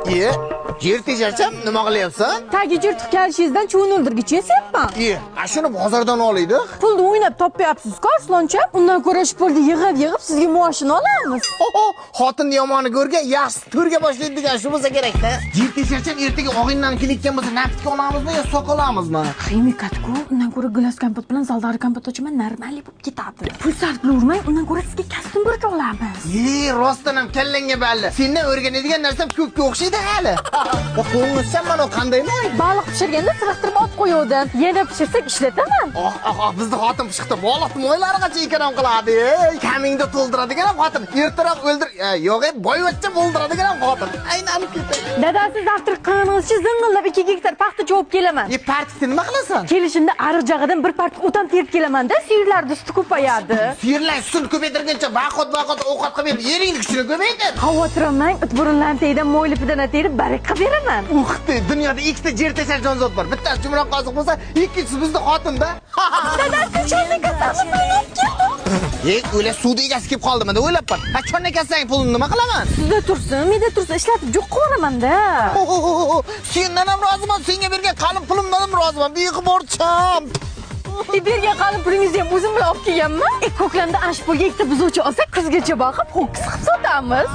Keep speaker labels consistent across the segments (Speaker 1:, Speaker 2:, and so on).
Speaker 1: Yer tesharcham, nima qilyapsan?
Speaker 2: Tagi yirtiq kalishingizdan chuvin o'ldirgicha yasayapman.
Speaker 1: A shuni bozordan olaydi.
Speaker 2: Pulni o'ynab topyapsiz-ku, Arsloncha. Undan ko'ra shu pulni yig'ib-yig'ib sizga moshina olamiz.
Speaker 1: Xotinni yomoni ko'rgan, yaxshisi to'rga boshlaydi degan shu bo'lsa kerak-da. Yer tesharcham ertaga og'ingdan kelayotgan bo'lsa, napitga olamizmi yo sok olamizmi?
Speaker 2: Ximikat-ku, undan ko'ra gilos kompot bilan zaldori kompot ochaman, normal bo'lib ketadi. Pul sarflayvermang, undan ko'ra sizga kostyum burka olamiz.
Speaker 1: Rostdan ham kallangga balli. Sendan o'rganadigan narsam ko'pga o'xshaydi hali. Qo'ng'izsan mana qanday moy?
Speaker 2: Baliq pishirganda siriqtirib olib qo'yuvdim. Yana pishirsak ishlataman.
Speaker 1: Oh, bizni xotin pishiqdi. Baliqni moylari qancha ikrom qiladi. Kamingda to'ldiradigan ham xotin. Ertaroq o'ldir, yo'q, boyvachcha bo'ldiradigan ham xotin. Aylanib ketadi.
Speaker 2: Dadasi завтрак qilganingizcha zing'illab 2 gektar paxta chovib kelaman.
Speaker 1: Partikni nima qilasan?
Speaker 2: Kelishimda ariq jag'idan bir partik o'tam terib kelaman-da, siyirlarning suti ko'payadi.
Speaker 1: Siyirlar sutini ko'paytirguncha baqot ovqat qilib berib, yeringni kuchini ko'paytir.
Speaker 2: Xavotir olmang, it burunlarning tagidan mo'ylipidan terib baraka qilib beraman.
Speaker 1: Uxti, dunyoda ikkita yer teshar jonzot bor. Bittasi jumroq qoziq bo'lsa, ikkinchisi bizni xotin-da.
Speaker 2: Dadasi cho'ntak kassani pulini olib keldim.
Speaker 1: O'yla suvni egasi kelib qoldimi deb o'ylabman. Ha, cho'ntak kassaning pulini nima qilaman?
Speaker 2: Sizda tursin, menda tursin, ishlatib jo'q qilaman-da.
Speaker 1: Sendan ham roziman, senga bergan qalin pulimdan ham roziman. Beqimorcham.
Speaker 2: Bergan qalin pulingizni ham o'zim bilan olib kelganman. Ko'klamda ana shu pulga ikkita buzuvchi olsak, kuzgacha boqib, ho'kiz qilib sotamiz.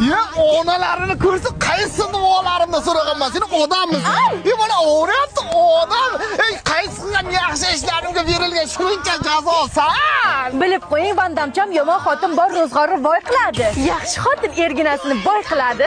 Speaker 1: Onalarini ko'rsa, qaysi duolarimdan so'raganman, seni odammisan? Mana o'ryapti odam. Qaysi qilgan yaxshi ishlarimga berilgan shuncha jazosan.
Speaker 2: Bilib qo'ying, bandamcham yomon xotin bor ro'zg'orni boy qiladi. Yaxshi xotin erginasini boy qiladi.